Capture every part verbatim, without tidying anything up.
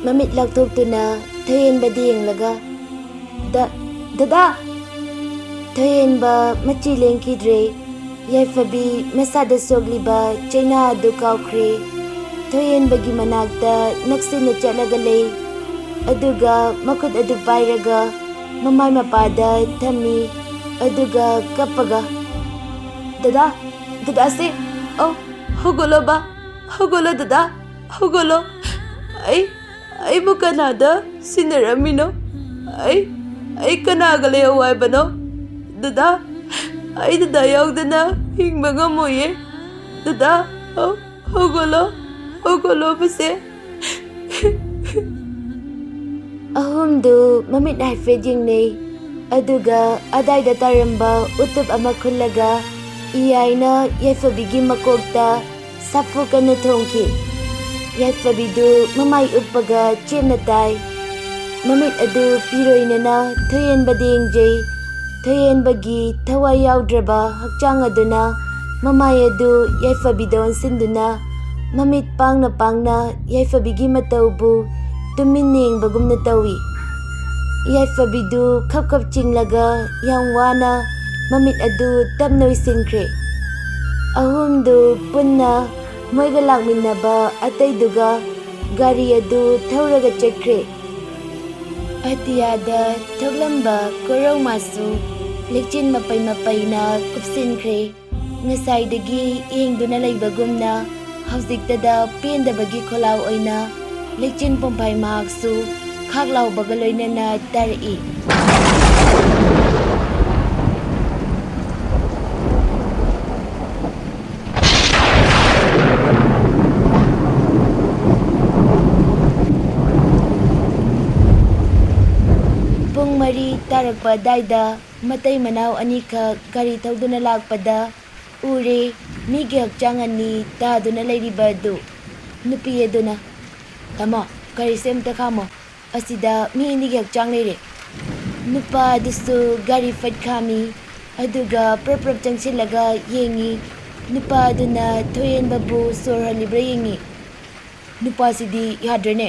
ꯃꯃꯤꯠ ꯂꯥꯎꯊꯣꯛꯇꯨꯅ ꯊꯣꯏꯍꯦꯟꯕꯗ ꯌꯦꯡꯂꯒ, "ꯗ-, ꯗꯗꯥ!" ꯊꯣꯏꯍꯦꯟꯕ ꯃꯆꯤ ꯂꯦꯡꯈꯤꯗ꯭ꯔꯦ꯫ ꯌꯥꯏꯐꯕꯤ ꯃꯁꯥꯗ ꯁꯣꯛꯂꯤꯕ ꯆꯩꯅꯥ ꯑꯗꯨ ꯀꯥꯎꯈ꯭ꯔꯦ꯫ ꯊꯣꯏꯍꯦꯟꯕꯒꯤ ꯃꯅꯥꯛꯇ ꯅꯛꯁꯤꯟꯅ ꯆꯠꯂꯒ ꯂꯩ꯫ ꯑꯗꯨꯒ ꯃꯈꯨꯠ ꯑꯗꯨ ꯄꯥꯏꯔꯒ ꯃꯃꯥꯏ ꯃꯄꯥꯗ ꯊꯝꯃꯤ꯫ ꯑꯗꯨꯒ ꯀꯞꯄꯒ, "ꯗꯗꯥ, ꯗꯗꯥꯁꯦ, ꯑꯧ, ꯍꯧꯒꯠꯂꯣ ꯕꯥ, ꯍꯧꯒꯠꯂꯣ ꯗꯗꯥ, ꯍꯧꯒꯠꯂꯣ꯫ ꯑꯩ, ꯑꯩꯕꯨ ꯀꯅꯥꯗ ꯁꯤꯟꯅꯔꯝꯃꯤꯅꯣ? ꯑꯩ, ꯑꯩ ꯀꯅꯥꯒ ꯂꯩꯍꯧ ꯍꯥꯏꯕꯅꯣ? ꯗꯗꯥ, ꯑꯩ ꯗꯗꯥ ꯌꯥꯎꯗꯅ ꯍꯤꯡꯕ ꯉꯝꯃꯣꯏꯌꯦ꯫ ꯗꯗꯥ, ꯍꯧ-, ꯍꯧꯒꯠꯂꯣ, ꯍꯧꯒꯠꯂꯣ ꯃꯁꯦ꯫" ꯑꯍꯨꯝꯗꯨ ꯃꯃꯤꯠ ꯍꯥꯏꯐꯦꯠ ꯌꯦꯡꯅꯩ꯫ ꯑꯗꯨꯒ ꯑꯗꯥꯏꯗ ꯇꯥꯔꯝꯕ ꯎꯇꯨꯞ ꯑꯃ ꯈꯨꯜꯂꯒ ꯏꯌꯥꯏꯅ ꯌꯥꯏꯐꯕꯤꯒꯤ ꯃꯀꯣꯛꯇ ꯁꯥꯐꯨ ꯀꯟꯅ ꯊꯣꯡꯈꯤ꯫ ꯌꯥꯏꯐꯕꯤꯗꯨ ꯃꯃꯥꯏ ꯎꯞꯄꯒ ꯆꯦꯞꯅ ꯇꯥꯏ꯫ ꯃꯃꯤꯠ ꯑꯗꯨ ꯄꯤꯔꯣꯏꯅꯅ ꯊꯣꯏꯍꯦꯟꯕꯗ ꯌꯦꯡꯖꯩ꯫ ꯊꯣꯏꯍꯦꯟꯕꯒꯤ ꯊꯋꯥꯏ ꯌꯥꯎꯗ꯭ꯔꯕ ꯍꯛꯆꯥꯡ ꯑꯗꯨꯅ ꯃꯃꯥꯏ ꯑꯗꯨ ꯌꯥꯏꯐꯕꯤꯗ ꯑꯣꯟꯁꯤꯟꯗꯨꯅ ꯃꯃꯤꯠ ꯄꯥꯡꯅ ꯄꯥꯡꯅ ꯌꯥꯏꯐꯕꯤꯒꯤ ꯃꯇꯧꯕꯨ ꯇꯨꯃꯤꯟꯅ ꯌꯦꯡꯕꯒꯨꯝꯅ ꯇꯧꯏ꯫ ꯌꯥꯏꯐꯕꯤꯗꯨ ꯈꯞ ꯈꯞ ꯆꯤꯡꯂꯒ ꯌꯥꯝ ꯋꯥꯅ ꯃꯃꯤꯠ ꯑꯗꯨ ꯇꯞꯅ ꯎꯏꯁꯤꯟꯈ꯭ꯔꯦ꯫ ꯑꯍꯨꯝꯗꯨ ꯄꯨꯟꯅ ꯃꯣꯏꯒ ꯂꯥꯛꯃꯤꯟꯅꯕ ꯑꯇꯩꯗꯨꯒ ꯒꯥꯔꯤ ꯑꯗꯨ ꯊꯧꯔꯒ ꯆꯠꯈ꯭ꯔꯦ꯫ ꯑꯇꯤꯌꯥꯗ ꯊꯣꯛꯂꯝꯕ ꯀꯣꯔꯧꯃꯥꯁꯨ ꯂꯩꯆꯤꯟ ꯃꯄꯩ ꯃꯄꯩꯅ ꯀꯨꯞꯁꯤꯟꯈ꯭ꯔꯦ꯫ ꯉꯁꯥꯏꯗꯒꯤ ꯌꯦꯡꯗꯨꯅ ꯂꯩꯕꯒꯨꯝꯅ ꯍꯧꯖꯤꯛꯇꯗ ꯄꯦꯟꯗꯕꯒꯤ ꯈꯣꯜꯂꯥꯎ ꯑꯣꯏꯅ ꯂꯩꯆꯤꯟ ꯄꯨꯝꯐꯥꯏ ꯃꯍꯥꯛꯁꯨ ꯈꯥꯛ ꯂꯥꯎꯕꯒ ꯂꯣꯏꯅꯅ ꯇꯥꯔꯛꯏ꯫ ꯄꯨꯡ ꯃꯔꯤ ꯇꯥꯔꯛꯄ ꯑꯗꯥꯏꯗ ꯃꯇꯩ ꯃꯅꯥꯎ ꯑꯅꯤꯈꯛ ꯒꯥꯔꯤ ꯊꯧꯗꯨꯅ ꯂꯥꯛꯄꯗ ꯎꯔꯦ, ꯃꯤꯒꯤ ꯍꯛꯆꯥꯡ ꯑꯅꯤ ꯇꯥꯗꯨꯅ ꯂꯩꯔꯤꯕ ꯑꯗꯨ꯫ ꯅꯨꯄꯤ ꯑꯗꯨꯅ, "ꯇꯥꯃꯣ, ꯒꯥꯔꯤꯁꯦ ꯑꯝꯇ ꯈꯥꯝꯃꯣ, ꯑꯁꯤꯗ ꯃꯤ ꯑꯅꯤꯒꯤ ꯍꯛꯆꯥꯡ ꯂꯩꯔꯦ꯫" ꯅꯨꯄꯥ ꯑꯗꯨꯁꯨ ꯒꯥꯔꯤ ꯐꯠ ꯈꯥꯝꯃꯤ, ꯑꯗꯨꯒ ꯄ꯭ꯔꯞ ꯄ꯭ꯔꯞ ꯆꯪꯁꯤꯜꯂꯒ ꯌꯦꯡꯉꯤ꯫ ꯅꯨꯄꯥ ꯑꯗꯨꯅ ꯊꯣꯏꯍꯦꯟꯕꯕꯨ ꯁꯣꯔ ꯍꯣꯜꯂꯤꯕ꯭ꯔꯥ ꯌꯦꯡꯉꯤ꯫ "ꯅꯨꯄꯥꯁꯤꯗꯤ ꯌꯥꯗ꯭ꯔꯦꯅꯦ,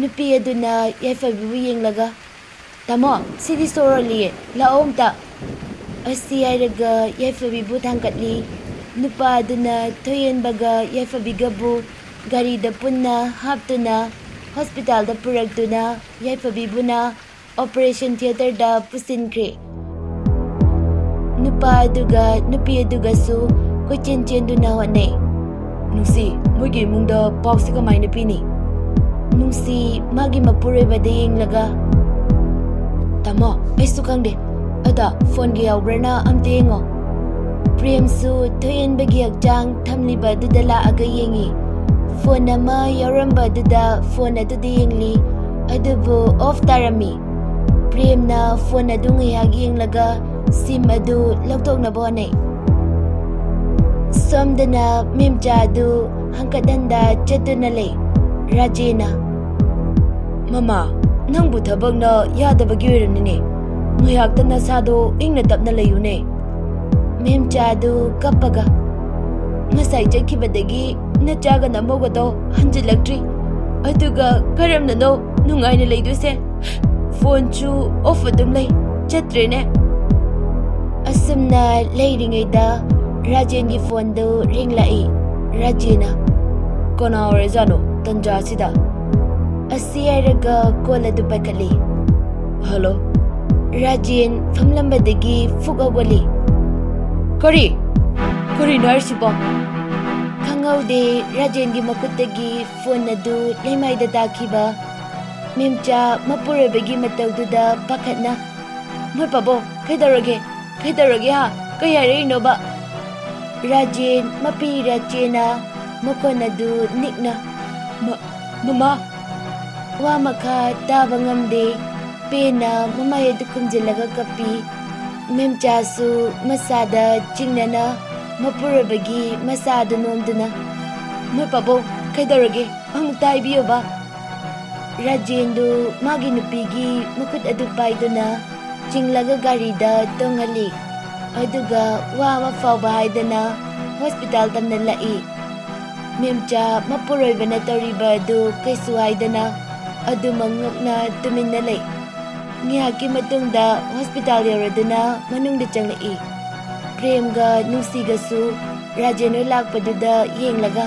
ꯅꯨꯄꯤ ꯑꯗꯨꯅ ꯌꯥꯏꯐꯕꯤꯕꯨ ꯌꯦꯡꯂꯒ, "ꯇꯥꯃꯣ, ꯁꯤꯗꯤ ꯁꯣꯔ ꯍꯣꯜꯂꯤꯌꯦ, ꯂꯥꯛꯑꯣ ꯑꯝꯇ꯫" ꯑꯁꯤ ꯍꯥꯏꯔꯒ ꯌꯥꯏꯐꯕꯤꯕꯨ ꯊꯥꯡꯒꯠꯂꯤ꯫ ꯅꯨꯄꯥ ꯑꯗꯨꯅ ꯊꯣꯏꯍꯦꯟꯕꯒ ꯌꯥꯏꯐꯕꯤꯒꯕꯨ ꯒꯥꯔꯤꯗ ꯄꯨꯟꯅ ꯍꯥꯞꯇꯨꯅ ꯍꯣꯁꯄꯤꯇꯥꯜꯗ ꯄꯨꯔꯛꯇꯨꯅ ꯌꯥꯏꯐꯕꯤꯕꯨꯅ ꯑꯣꯄꯔꯦꯁꯟ ꯊꯤꯌꯦꯇꯔꯗ ꯄꯨꯁꯤꯟꯈ꯭ꯔꯦ꯫ ꯅꯨꯄꯥ ꯑꯗꯨꯒ ꯅꯨꯄꯤ ꯑꯗꯨꯒꯁꯨ ꯀꯣꯏꯆꯦꯟ ꯆꯦꯟꯗꯨꯅ ꯍꯣꯠꯅꯩ꯫ ꯅꯨꯡꯁꯤ, ꯃꯣꯏꯒꯤ ꯏꯃꯨꯡꯗ ꯄꯥꯎꯁꯤ ꯀꯃꯥꯏꯅ ꯄꯤꯅꯤ? ꯅꯨꯡꯁꯤ ꯃꯥꯒꯤ ꯃꯄꯨꯔꯣꯏꯕꯗ ꯌꯦꯡꯂꯒ, "ꯇꯥꯃꯣ, ꯑꯩꯁꯨ ꯈꯪꯗꯦ꯫ ꯑꯗ ꯐꯣꯟꯒꯤ ꯌꯥꯎꯕ꯭ꯔꯅ ꯑꯝꯇ ꯌꯦꯡꯉꯣ꯫" ꯄ꯭ꯔꯦꯝꯁꯨ ꯊꯣꯏꯍꯦꯟꯕꯒꯤ ꯍꯛꯆꯥꯡ ꯊꯝꯂꯤꯕ ꯑꯗꯨꯗ ꯂꯥꯛꯑꯒ ꯌꯦꯡꯉꯤ꯫ ꯐꯣꯟ ꯑꯃ ꯌꯥꯎꯔꯝꯕ ꯑꯗꯨꯗ ꯐꯣꯟ ꯑꯗꯨꯗ ꯌꯦꯡꯂꯤ, ꯑꯗꯨꯕꯨ ꯑꯣꯐ ꯇꯥꯔꯝꯃꯤ꯫ ꯄ꯭ꯔꯦꯝꯅ ꯐꯣꯟ ꯑꯗꯨ ꯉꯥꯏꯍꯥꯛ ꯌꯦꯡꯂꯒ ꯁꯤꯝ ꯑꯗꯨ ꯂꯧꯊꯣꯛꯅꯕ ꯍꯣꯠꯅꯩ꯫ ꯁꯣꯝꯗꯅ ꯃꯦꯝꯆꯥ ꯑꯗꯨ ꯍꯪꯀꯠ ꯍꯟꯗ ꯆꯠꯇꯨꯅ ꯂꯩ꯫ ꯔꯥꯖꯦꯅ, "ꯃꯃꯥ, ꯅꯪꯕꯨ ꯊꯕꯛꯅ ꯌꯥꯗꯕꯒꯤ ꯑꯣꯏꯔꯝꯅꯤꯅꯦ꯫ ꯉꯥꯏꯍꯥꯛꯇ ꯅꯁꯥꯗꯣ ꯏꯪꯅ ꯇꯞꯅ ꯂꯩꯌꯨꯅꯦ꯫" ꯃꯦꯝꯆꯥ ꯑꯗꯨ ꯀꯞꯄꯒ, "ꯉꯁꯥꯏ ꯆꯠꯈꯤꯕꯗꯒꯤ ꯅꯆꯥꯒ ꯅꯃꯧꯒꯗꯣ ꯍꯟꯖꯤꯜꯂꯛꯇ꯭ꯔꯤ꯫ ꯑꯗꯨꯒ ꯀꯔꯝꯅꯅꯣ ꯅꯨꯡꯉꯥꯏꯅ ꯂꯩꯗꯣꯏꯁꯦ? ꯐꯣꯟꯁꯨ ꯑꯣꯐ ꯑꯗꯨꯝ ꯂꯩ, ꯆꯠꯇ꯭ꯔꯦꯅꯦ꯫" ꯑꯁꯨꯝꯅ ꯂꯩꯔꯤꯉꯩꯗ ꯔꯥꯖꯦꯟꯒꯤ ꯐꯣꯟꯗꯨ ꯔꯤꯡ ꯂꯥꯛꯏ꯫ ꯔꯥꯖꯦꯟꯅ, "ꯀꯅꯥ ꯑꯣꯏꯔꯖꯥꯠꯅꯣ ꯇꯟꯖꯥꯁꯤꯗ?" ꯑꯁꯤ ꯍꯥꯏꯔꯒ ꯀꯣꯜ ꯑꯗꯨ ꯄꯥꯏꯈꯠꯂꯤ꯫ "ꯍꯜꯂꯣ꯫" ꯔꯥꯖꯦꯟ ꯐꯝꯂꯝꯕꯗꯒꯤ ꯐꯨꯛ ꯍꯧꯒꯠꯂꯤ꯫ "ꯀꯔꯤ? ꯀꯔꯤꯅꯣ ꯍꯥꯏꯔꯤꯁꯤꯕꯣ?" ꯈꯪꯍꯧꯗꯦ, ꯔꯥꯖꯦꯟꯒꯤ ꯃꯈꯨꯠꯇꯒꯤ ꯐꯣꯟ ꯑꯗꯨ ꯂꯩꯃꯥꯏꯗ ꯇꯥꯈꯤꯕ꯫ ꯃꯦꯝꯆꯥ ꯃꯄꯨꯔꯣꯏꯕꯒꯤ ꯃꯇꯧꯗꯨꯗ ꯄꯥꯈꯠꯅ, "ꯃꯣꯏ ꯄꯥꯕꯣ, ꯀꯩꯗꯧꯔꯒꯦ? ꯀꯩꯗꯧꯔꯒꯦ ꯍꯥ? ꯀꯩ ꯍꯥꯏꯔꯛꯏꯅꯣꯕ?" ꯔꯥꯖꯦꯟ ꯃꯄꯤ ꯔꯥꯆꯦꯅ ꯃꯈꯣꯟ ꯑꯗꯨ ꯅꯤꯛꯅ, "ꯃ-, ꯃꯃꯥ!" ꯋꯥ ꯃꯈꯥ ꯇꯥꯕ ꯉꯝꯗꯦ꯫ ꯄꯦꯟꯅ ꯃꯃꯥꯏ ꯑꯗꯨ ꯈꯨꯝꯖꯤꯜꯂꯒ ꯀꯞꯄꯤ꯫ ꯃꯦꯝꯆꯥꯁꯨ ꯃꯁꯥꯗ ꯆꯤꯡꯅꯅ ꯃꯄꯨꯔꯣꯏꯕꯒꯤ ꯃꯁꯥ ꯑꯗꯨ ꯅꯣꯝꯗꯨꯅ, "ꯃꯣꯏ ꯄꯥꯕꯣ, ꯀꯩꯗꯧꯔꯒꯦ? ꯑꯃꯨꯛꯇ ꯍꯥꯏꯕꯤꯌꯣꯕ꯫" ꯔꯥꯖꯦꯟꯗꯨ ꯃꯥꯒꯤ ꯅꯨꯄꯤꯒꯤ ꯃꯈꯨꯠ ꯑꯗꯨ ꯄꯥꯏꯗꯨꯅ ꯆꯤꯡꯂꯒ ꯒꯥꯔꯤꯗ ꯇꯣꯡꯍꯜꯂꯤ꯫ ꯑꯗꯨꯒ ꯋꯥ ꯑꯃ ꯐꯥꯎꯕ ꯍꯥꯏꯗꯅ ꯍꯣꯁꯄꯤꯇꯥꯜ ꯇꯝꯅ ꯂꯥꯛꯏ꯫ ꯃꯦꯝꯆꯥ ꯃꯄꯨꯔꯣꯏꯕꯅ ꯇꯧꯔꯤꯕ ꯑꯗꯨ ꯀꯩꯁꯨ ꯍꯥꯏꯗꯅ ꯑꯗꯨꯃꯛ ꯉꯛꯅ ꯇꯨꯃꯤꯟꯅ ꯂꯩ꯫ ꯉꯥꯏꯍꯥꯛꯀꯤ ꯃꯇꯨꯡꯗ ꯍꯣꯁꯄꯤꯇꯥꯜ ꯌꯧꯔꯗꯨꯅ ꯃꯅꯨꯡꯗ ꯆꯪꯂꯛꯏ꯫ ꯄ꯭ꯔꯦꯝꯒ ꯅꯨꯡꯁꯤꯒꯁꯨ ꯔꯥꯖꯦꯟ ꯍꯣꯏ ꯂꯥꯛꯄꯗꯨꯗ ꯌꯦꯡꯂꯒ,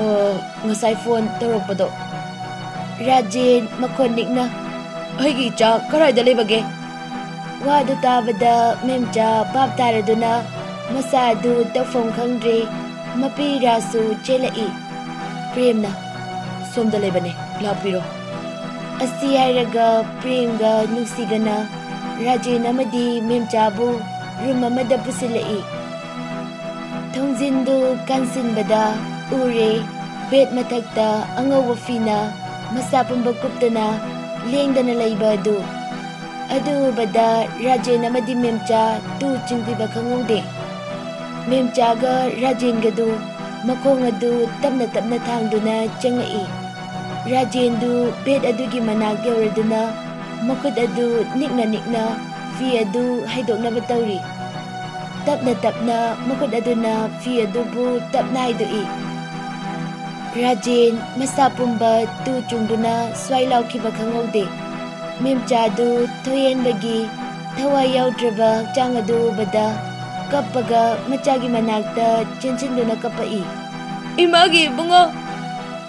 "ꯑꯣ, ꯉꯁꯥꯏ ꯐꯣꯟ ꯇꯧꯔꯛꯄꯗꯣ?" ꯔꯥꯖꯦꯟ ꯃꯈꯣꯟ ꯅꯤꯛꯅ, "ꯑꯩꯒꯤ ꯏꯆꯥ ꯀꯗꯥꯏꯗ ꯂꯩꯕꯒꯦ?" ꯋꯥꯗꯨ ꯇꯥꯕꯗ ꯃꯦꯝꯆꯥ ꯚꯥꯞ ꯇꯥꯔꯗꯨꯅ ꯃꯆꯥꯗꯨ ꯇꯧꯐꯝ ꯈꯪꯗ꯭ꯔꯦ, ꯃꯄꯤ ꯔꯥꯁꯨ ꯆꯦꯜꯂꯛꯏ꯫ ꯄ꯭ꯔꯦꯝꯅ, "ꯁꯣꯝꯗ ꯂꯩꯕꯅꯦ, ꯂꯥꯛꯄꯤꯔꯣ"꯫ ꯑꯁꯤ ꯍꯥꯏꯔꯒ ꯄ꯭ꯔꯦꯝꯒ ꯅꯨꯡꯁꯤꯒꯅ ꯔꯥꯖꯦꯟ ꯑꯃꯗꯤ ꯃꯦꯝꯆꯥꯕꯨ ꯔꯨꯝ ꯑꯃꯗ ꯄꯨꯁꯤꯜꯂꯛꯏ꯫ ꯊꯣꯡꯖꯤꯟꯗꯨ ꯀꯟꯁꯤꯟꯕꯗ ꯎꯔꯦ, ꯕꯦꯗ ꯃꯊꯛꯇ ꯑꯉꯧꯕ ꯐꯤꯅ ꯃꯁꯥ ꯄꯨꯝꯕ ꯀꯨꯞꯇꯨꯅ ꯂꯦꯡꯗꯅ ꯂꯩꯕ ꯑꯗꯨ꯫ ꯑꯗꯨ ꯎꯕꯗ ꯔꯥꯖꯦꯟ ꯑꯃꯗꯤ ꯃꯦꯝꯆꯥ ꯇꯨ ꯆꯤꯡꯕꯤꯕ ꯈꯪꯍꯧꯗꯦ꯫ ꯃꯦꯝꯆꯥꯒ ꯔꯥꯖꯦꯟꯒꯗꯨ ꯃꯈꯣꯡ ꯑꯗꯨ ꯇꯞꯅ ꯇꯞꯅ ꯊꯥꯡꯗꯨꯅ ꯆꯪꯂꯛꯏ꯫ ꯔꯥꯖꯦꯟꯗꯨ ꯕꯦꯗ ꯑꯗꯨꯒꯤ ꯃꯅꯥꯛ ꯌꯧꯔꯗꯨꯅ ꯃꯈꯨꯠ ꯑꯗꯨ ꯅꯤꯛꯅ ꯅꯤꯛꯅ ꯐꯤ ꯑꯗꯨ ꯍꯥꯏꯗꯣꯛꯅꯕ ꯇꯧꯔꯤ꯫ ꯇꯞꯅ ꯇꯞꯅ ꯃꯈꯨꯠ ꯑꯗꯨꯅ ꯐꯤ ꯑꯗꯨꯕꯨ ꯇꯞꯅ ꯍꯥꯏꯗꯣꯛꯏ꯫ ꯔꯥꯖꯦꯟ ꯃꯁꯥ ꯄꯨꯝꯕ ꯇꯨ ꯆꯨꯡꯗꯨꯅ ꯁ꯭ꯋꯥꯏ ꯂꯥꯎꯈꯤꯕ ꯈꯪꯍꯧꯗꯦ꯫ ꯃꯦꯝꯆꯥꯗꯨ ꯊꯣꯏꯍꯦꯟꯕꯒꯤ ꯊꯋꯥꯏ ꯌꯥꯎꯗ꯭ꯔꯕ ꯍꯛꯆꯥꯡ ꯑꯗꯨ ꯎꯕꯗ ꯀꯞꯄꯒ ꯃꯆꯥꯒꯤ ꯃꯅꯥꯛꯇ ꯆꯦꯟꯁꯤꯟꯗꯨꯅ ꯀꯞꯄꯛꯏ꯫ "ꯏꯃꯥꯒꯤ ꯏꯕꯨꯡꯉꯣ,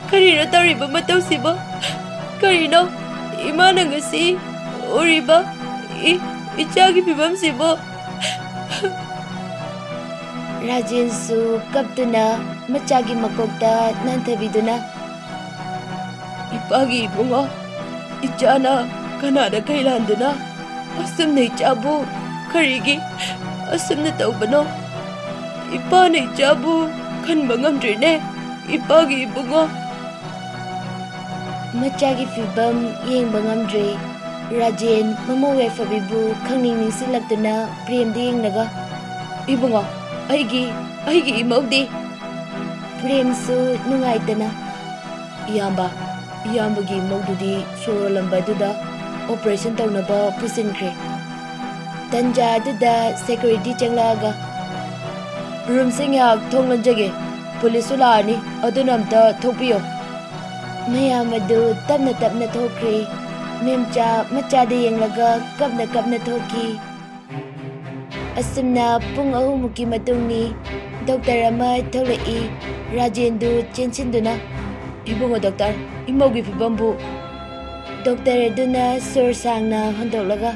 ꯀꯔꯤꯅꯣ ꯇꯧꯔꯤꯕ ꯃꯇꯧꯁꯤꯕꯣ? ꯀꯔꯤꯅꯣ ꯏꯃꯥꯅ ꯉꯁꯤ ꯎꯔꯤꯕ ꯏ-, ꯏꯆꯥꯒꯤ ꯐꯤꯕꯝꯁꯤꯕꯣ?" ꯔꯥꯖꯦꯟꯁꯨ ꯀꯞꯇꯨꯅ ꯃꯆꯥꯒꯤ ꯃꯀꯣꯛꯇ ꯅꯥꯟꯊꯕꯤꯗꯨꯅ, "ꯏꯄꯥꯒꯤ ꯏꯕꯨꯡꯉꯣ, ꯏꯆꯥꯅ ꯀꯅꯥꯗ ꯀꯩ ꯂꯥꯟꯗꯨꯅ ꯑꯁꯨꯝꯅ ꯏꯆꯥꯕꯨ ꯀꯔꯤꯒꯤ ꯑꯁꯨꯝꯅ ꯇꯧꯕꯅꯣ? ꯏꯄꯥꯅ ꯏꯆꯥꯕꯨ ꯈꯟꯕ ꯉꯝꯗ꯭ꯔꯦꯅꯦ, ꯏꯄꯥꯒꯤ ꯏꯕꯨꯡꯉꯣ"꯫ ꯃꯆꯥꯒꯤ ꯐꯤꯕꯝ ꯌꯦꯡꯕ ꯉꯝꯗ꯭ꯔꯦ꯫ ꯔꯥꯖꯦꯟ ꯃꯃꯧ ꯌꯥꯏꯐꯕꯤꯕꯨ ꯈꯪꯅꯤꯡ ꯅꯤꯡꯁꯤꯡꯂꯛꯇꯨꯅ ꯄ꯭ꯔꯦꯝꯗ ꯌꯦꯡꯂꯒ, "ꯏꯕꯨꯡꯉꯣ, ꯑꯩꯒꯤ, ꯑꯩꯒꯤ ꯏꯃꯧꯗꯤ?" ꯄ꯭ꯔꯦꯝꯁꯨ ꯅꯨꯡꯉꯥꯏꯇꯅ, "ꯏꯌꯥꯝꯕ, ꯏꯌꯥꯝꯕꯒꯤ ꯏꯃꯧꯗꯨꯗꯤ ꯁꯣꯔ ꯍꯣꯜꯂꯝꯕ ꯑꯗꯨꯗ ꯑꯣꯄꯔꯦꯁꯟ ꯇꯧꯅꯕ ꯄꯨꯁꯤꯟꯈ꯭ꯔꯦ"꯫ ꯇꯟꯖꯥ ꯑꯗꯨꯗ ꯁꯦꯀ꯭ꯌꯨꯔꯤꯇꯤ ꯆꯪꯂꯛꯑꯒ, "ꯔꯨꯝꯁꯤ ꯉꯥꯏꯍꯥꯛ ꯊꯣꯡ ꯂꯣꯟꯖꯒꯦ, ꯄꯨꯂꯤꯁꯁꯨ ꯂꯥꯛꯑꯅꯤ, ꯑꯗꯨꯅ ꯑꯝꯇ ꯊꯣꯛꯄꯤꯌꯣ"꯫ ꯃꯌꯥꯝ ꯑꯗꯨ ꯇꯞꯅ ꯇꯞꯅ ꯊꯣꯛꯈ꯭ꯔꯦ꯫ ꯃꯦꯝꯆꯥ ꯃꯆꯥꯗ ꯌꯦꯡꯂꯒ ꯀꯞꯅ ꯀꯞꯅ ꯊꯣꯛꯈꯤ꯫ ꯑꯁꯨꯝꯅ ꯄꯨꯡ ꯑꯍꯨꯝꯃꯨꯛꯀꯤ ꯃꯇꯨꯡꯅꯤ꯫ ꯗꯣꯛꯇꯔ ꯑꯃ ꯊꯣꯛꯂꯛꯏ꯫ ꯔꯥꯖꯦꯟꯗꯨ ꯆꯦꯟꯁꯤꯟꯗꯨꯅ, "ꯏꯕꯨꯡꯉꯣ ꯗꯣꯛꯇꯔ, ꯏꯃꯧꯒꯤ ꯐꯤꯕꯝꯕꯨ?" ꯗꯣꯛꯇꯔ ꯑꯗꯨꯅ ꯁꯣꯔ ꯁꯥꯡꯅ ꯍꯣꯟꯗꯣꯛꯂꯒ,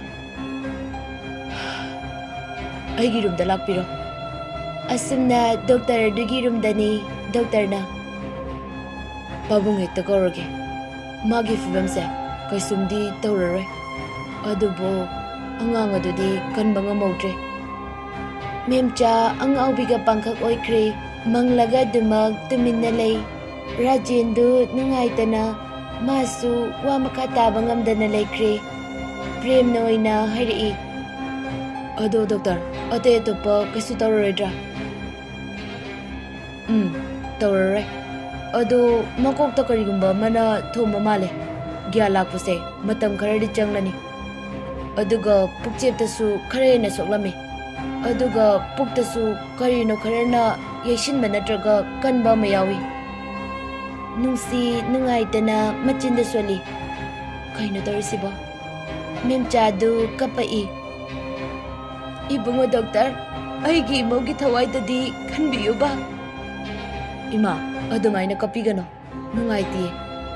"ꯑꯩꯒꯤ ꯔꯨꯝꯗ ꯂꯥꯛꯄꯤꯔꯣ꯫" ꯑꯁꯨꯝꯅ ꯗꯣꯛꯇꯔ ꯑꯗꯨꯒꯤ ꯔꯨꯝꯗꯅꯤ꯫ ꯗꯣꯛꯇꯔꯅ, "ꯄꯥꯕꯨꯡ ꯍꯦꯛꯇ ꯀꯧꯔꯒꯦ꯫ ꯃꯥꯒꯤ ꯐꯤꯕꯝꯁꯦ ꯀꯩꯁꯨꯝꯗꯤ ꯇꯧꯔꯔꯣꯏ, ꯑꯗꯨꯕꯨ ꯑꯉꯥꯡ ꯑꯗꯨꯗꯤ ꯀꯟꯕ ꯉꯝꯍꯧꯗ꯭ꯔꯦ꯫" ꯃꯦꯝꯆꯥ ꯑꯉꯥꯎꯕꯤꯒ ꯄꯥꯡꯈꯛ ꯑꯣꯏꯈ꯭ꯔꯦ꯫ ꯃꯪꯂꯒ ꯑꯗꯨꯃꯛ ꯇꯨꯃꯤꯟꯅ ꯂꯩ꯫ ꯔꯥꯖꯦꯟꯗꯨ ꯅꯨꯡꯉꯥꯏꯇꯅ ꯃꯥꯁꯨ ꯋꯥ ꯃꯈꯥ ꯇꯥꯕ ꯉꯝꯗꯅ ꯂꯩꯈ꯭ꯔꯦ꯫ ꯄ꯭ꯔꯦꯝꯅ ꯑꯣꯏꯅ ꯍꯥꯏꯔꯛꯏ, "ꯑꯗꯣ ꯗꯣꯛꯇꯔ, ꯑꯇꯩ ꯑꯇꯣꯞꯄ ꯀꯩꯁꯨ ꯇꯧꯔꯔꯣꯏꯗ꯭ꯔꯥ?" "ꯎꯝ, ꯇꯧꯔꯔꯣꯏ꯫ ꯑꯗꯣ ꯃꯀꯣꯛꯇ ꯀꯔꯤꯒꯨꯝꯕ ꯑꯃꯅ ꯊꯣꯝꯕ ꯃꯥꯜꯂꯦ꯫ ꯒ꯭ꯌꯥꯟ ꯂꯥꯛꯄꯁꯦ ꯃꯇꯝ ꯈꯔꯗꯤ ꯆꯪꯂꯅꯤ꯫ ꯑꯗꯨꯒ ꯄꯨꯛꯆꯦꯞꯇꯁꯨ ꯈꯔ ꯍꯦꯟꯅ ꯁꯣꯛꯂꯝꯃꯤ꯫ ꯑꯗꯨꯒ ꯄꯨꯛꯇꯁꯨ ꯀꯔꯤꯅꯣ ꯈꯔꯅ ꯌꯩꯁꯤꯟꯕ ꯅꯠꯇ꯭ꯔꯒ ꯀꯟꯕ ꯑꯃ ꯌꯥꯎꯏ꯫" ꯅꯨꯡꯁꯤ ꯅꯨꯡꯉꯥꯏꯇꯅ ꯃꯆꯤꯟꯗ ꯁꯣꯜꯂꯤ꯫ "ꯀꯩꯅꯣ ꯇꯧꯔꯤꯁꯤꯕꯣ?" ꯃꯦꯝꯆꯥꯗꯨ ꯀꯞꯄꯛꯏ꯫ "ꯏꯕꯨꯡꯉꯣ ꯗꯣꯛꯇꯔ, ꯑꯩꯒꯤ ꯏꯃꯧꯒꯤ ꯊꯋꯥꯏꯗꯗꯤ ꯈꯟꯕꯤꯌꯨꯕ꯫" "ꯏꯃꯥ, ꯑꯗꯨꯃꯥꯏꯅ ꯀꯞꯄꯤꯒꯅꯨ꯫ ꯅꯨꯡꯉꯥꯏꯇꯦ꯫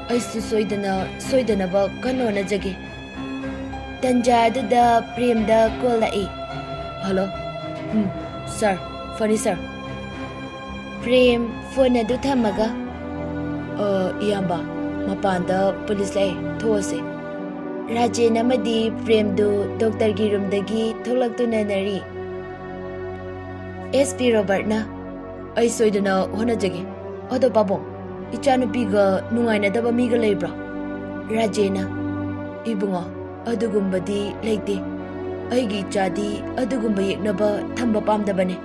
ꯑꯩꯁꯨ ꯁꯣꯏꯗꯅ, ꯁꯣꯏꯗꯅꯕ ꯀꯟꯅ ꯍꯣꯠꯅꯖꯒꯦ꯫" ꯇꯟꯖꯥ ꯑꯗꯨꯗ ꯄ꯭ꯔꯦꯝꯗ ꯀꯣꯜ ꯂꯥꯛꯏ꯫ "ꯍꯜꯂꯣ꯫ ꯎꯝ, ꯁꯥꯔ, ꯐꯅꯤ ꯁꯥꯔ꯫" ꯄ꯭ꯔꯦꯝ ꯐꯣꯟ ꯑꯗꯨ ꯊꯝꯃꯒ, "ꯑ, ꯏꯌꯥꯝꯕ, ꯃꯄꯥꯟꯗ ꯄꯨꯂꯤꯁ ꯂꯥꯛꯑꯦ, ꯊꯣꯛꯑꯁꯦ꯫" ꯔꯥꯖꯦꯟ ꯑꯃꯗꯤ ꯄ꯭ꯔꯦꯝꯗꯨ ꯗꯣꯛꯇꯔꯒꯤ ꯔꯨꯝꯗꯒꯤ ꯊꯣꯛꯂꯛꯇꯨꯅ ꯅꯔꯤ꯫ ꯑꯦꯁ ꯄꯤ ꯔꯣꯕꯔꯠꯅ, "ꯑꯩ ꯁꯣꯏꯗꯅ ꯍꯣꯠꯅꯖꯒꯦ꯫ ꯑꯗꯣ ꯄꯥꯕꯨꯡ, ꯏꯆꯥꯅꯨꯄꯤꯒ ꯅꯨꯡꯉꯥꯏꯅꯗꯕ ꯃꯤꯒ ꯂꯩꯕ꯭ꯔꯣ?" ꯔꯥꯖꯦꯟꯅ, "ꯏꯕꯨꯡꯉꯣ, ꯑꯗꯨꯒꯨꯝꯕꯗꯤ ꯂꯩꯇꯦ꯫ ꯑꯩꯒꯤ ꯏꯆꯥꯗꯤ ꯑꯗꯨꯒꯨꯝꯕ ꯌꯦꯛꯅꯕ ꯊꯝꯕ ꯄꯥꯝꯗꯕꯅꯦ꯫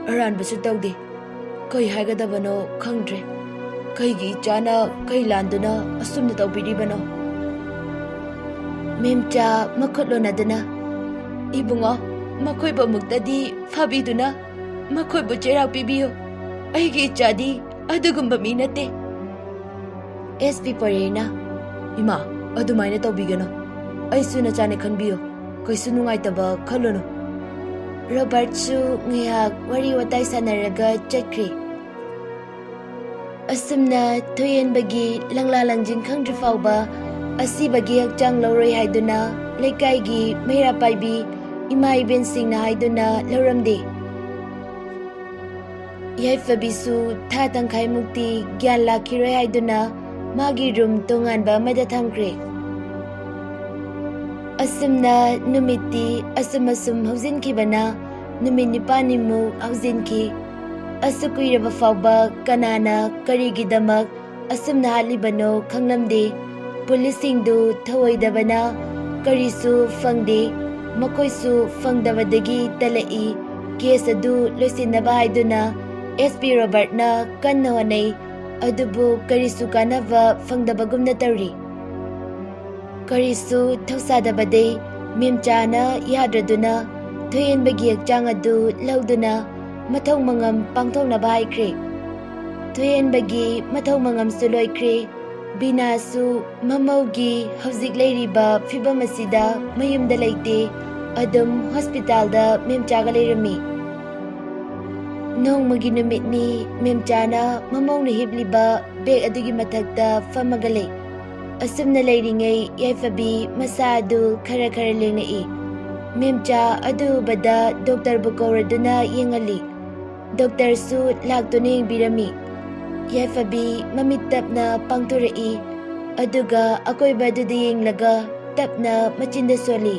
ꯑꯔꯥꯟꯕꯁꯨ ꯇꯧꯗꯦ꯫ ꯀꯩ ꯍꯥꯏꯒꯗꯕꯅꯣ ꯈꯪꯗ꯭ꯔꯦ꯫ ꯀꯩꯒꯤ ꯏꯆꯥꯅ ꯀꯩ ꯂꯥꯟꯗꯨꯅ ꯑꯁꯨꯝꯅ ꯇꯧꯕꯤꯔꯤꯕꯅꯣ?" ꯃꯦꯝꯆꯥ ꯃꯈꯨꯠ ꯂꯣꯟꯅꯗꯨꯅ, "ꯏꯕꯨꯡꯉꯣ, ꯃꯈꯣꯏꯕꯨ ꯑꯃꯨꯛꯇꯗꯤ ꯐꯥꯕꯤꯗꯨꯅ ꯃꯈꯣꯏꯕꯨ ꯆꯩꯔꯥꯛ ꯄꯤꯕꯤꯌꯨ꯫ ꯑꯩꯒꯤ ꯏꯆꯥꯗꯤ ꯑꯗꯨꯒꯨꯝꯕ ꯃꯤ ꯅꯠꯇꯦ꯫" ꯑꯦꯁ ꯄꯤ ꯄꯔꯦꯡꯅ, "ꯏꯃꯥ, ꯑꯗꯨꯃꯥꯏꯅ ꯇꯧꯕꯤꯒꯅꯨ꯫ ꯑꯩꯁꯨ ꯅꯆꯥꯅꯦ ꯈꯟꯕꯤꯌꯨ꯫ ꯀꯩꯁꯨ ꯅꯨꯡꯉꯥꯏꯇꯕ ꯈꯜꯂꯨꯅꯨ꯫" ꯔꯣꯕꯥꯔꯠꯁꯨ ꯉꯥꯏꯍꯥꯛ ꯋꯥꯔꯤ ꯋꯥꯇꯥꯏ ꯁꯥꯟꯅꯔꯒ ꯆꯠꯈ꯭ꯔꯦ꯫ ꯑꯁꯨꯝꯅ ꯊꯣꯏꯍꯦꯟꯕꯒꯤ ꯂꯪꯂꯥ ꯂꯪꯖꯤꯟ ꯈꯪꯗ꯭ꯔꯤ ꯐꯥꯎꯕ ꯑꯁꯤꯕꯒꯤ ꯍꯛꯆꯥꯡ ꯂꯧꯔꯣꯏ ꯍꯥꯏꯗꯨꯅ ꯂꯩꯀꯥꯏꯒꯤ ꯃꯩꯔꯥ ꯄꯥꯏꯕꯤ ꯏꯃꯥ ꯏꯕꯦꯟꯁꯤꯡꯅ ꯍꯥꯏꯗꯨꯅ ꯂꯧꯔꯝꯗꯦ꯫ ꯌꯥꯏꯐꯕꯤꯁꯨ ꯊꯥ ꯇꯪꯈꯥꯏꯃꯨꯛꯇꯤ ꯒ꯭ꯌꯥꯟ ꯂꯥꯛꯈꯤꯔꯣꯏ ꯍꯥꯏꯗꯨꯅ ꯃꯥꯒꯤ ꯔꯨꯝ ꯇꯣꯉꯥꯟꯕ ꯑꯃꯗ ꯊꯝꯈ꯭ꯔꯦ꯫ ꯑꯁꯨꯝꯅ ꯅꯨꯃꯤꯠꯇꯤ ꯑꯁꯨꯝ ꯑꯁꯨꯝ ꯍꯧꯖꯤꯟꯈꯤꯕꯅ ꯅꯨꯃꯤꯠ ꯅꯤꯄꯥꯜꯅꯤꯃꯨꯛ ꯍꯧꯖꯤꯟꯈꯤ꯫ ꯑꯁꯨꯛ ꯀꯨꯏꯔꯕ ꯐꯥꯎꯕ ꯀꯅꯥꯅ ꯀꯔꯤꯒꯤꯗꯃꯛ ꯑꯁꯨꯝꯅ ꯍꯥꯠꯂꯤꯕꯅꯣ ꯈꯪꯂꯝꯗꯦ꯫ ꯄꯨꯂꯤꯁꯁꯤꯡꯗꯨ ꯊꯧꯑꯣꯏꯗꯕꯅ ꯀꯔꯤꯁꯨ ꯐꯪꯗꯦ꯫ ꯃꯈꯣꯏꯁꯨ ꯐꯪꯗꯕꯗꯒꯤ ꯇꯜꯂꯛꯏ꯫ ꯀꯦꯁ ꯑꯗꯨ ꯂꯣꯏꯁꯤꯟꯅꯕ ꯍꯥꯏꯗꯨꯅ ꯑꯦꯁ ꯄꯤ ꯔꯣꯕꯥꯔꯠꯅ ꯀꯟꯅ ꯍꯣꯠꯅꯩ꯫ ꯑꯗꯨꯕꯨ ꯀꯔꯤꯁꯨ ꯀꯥꯟꯅꯕ ꯐꯪꯗꯕꯒꯨꯝꯅ ꯇꯧꯔꯤ꯫ ꯀꯔꯤꯁꯨ ꯊꯧꯁꯥꯗꯕꯗꯩ ꯃꯦꯝꯆꯥꯅ ꯌꯥꯗ꯭ꯔꯗꯨꯅ ꯊꯣꯏꯍꯦꯟꯕꯒꯤ ꯍꯛꯆꯥꯡ ꯑꯗꯨ ꯂꯧꯗꯨꯅ ꯃꯊꯧ ꯃꯉꯝ ꯄꯥꯡꯊꯣꯛꯅꯕ ꯍꯥꯏꯈ꯭ꯔꯦ꯫ ꯊꯣꯏꯍꯦꯟꯕꯒꯤ ꯃꯊꯧ ꯃꯉꯝꯁꯨ ꯂꯣꯏꯈ꯭ꯔꯦ꯫ ꯕꯤꯅꯥꯁꯨ ꯃꯃꯧꯒꯤ ꯍꯧꯖꯤꯛ ꯂꯩꯔꯤꯕ ꯐꯤꯕꯝ ꯑꯁꯤꯗ ꯃꯌꯨꯝꯗ ꯂꯩꯇꯦ꯫ ꯑꯗꯨꯝ ꯍꯣꯁꯄꯤꯇꯥꯜꯗ ꯃꯦꯝꯆꯥꯒ ꯂꯩꯔꯝꯃꯤ꯫ ꯅꯣꯡꯃꯒꯤ ꯅꯨꯃꯤꯠꯅꯤ ꯃꯦꯝꯆꯥꯅ ꯃꯃꯧꯅ ꯍꯤꯞꯂꯤꯕ ꯕꯦꯒ ꯑꯗꯨꯒꯤ ꯃꯊꯛꯇ ꯐꯝꯃꯒ ꯂꯩ꯫ ꯑꯁꯨꯝꯅ ꯂꯩꯔꯤꯉꯩ ꯌꯥꯏꯐꯕꯤ ꯃꯁꯥ ꯑꯗꯨ ꯈꯔ ꯈꯔ ꯂꯦꯡꯂꯛꯏ꯫ ꯃꯦꯝꯆꯥ ꯑꯗꯨ ꯎꯕꯗ ꯗꯣꯛꯇꯔꯕꯨ ꯀꯧꯔꯗꯨꯅ ꯌꯦꯡꯍꯜꯂꯤ꯫ ꯗꯣꯛꯇꯔꯁꯨ ꯂꯥꯛꯇꯨꯅ ꯌꯦꯡꯕꯤꯔꯝꯃꯤ꯫ ꯌꯥꯏꯐꯕꯤ ꯃꯃꯤꯠ ꯇꯞꯅ ꯄꯥꯡꯊꯣꯔꯛꯏ꯫ ꯑꯗꯨꯒ ꯑꯀꯣꯏꯕ ꯑꯗꯨꯗ ꯌꯦꯡꯂꯒ ꯇꯞꯅ ꯃꯆꯤꯟꯗ ꯁꯣꯜꯂꯤ꯫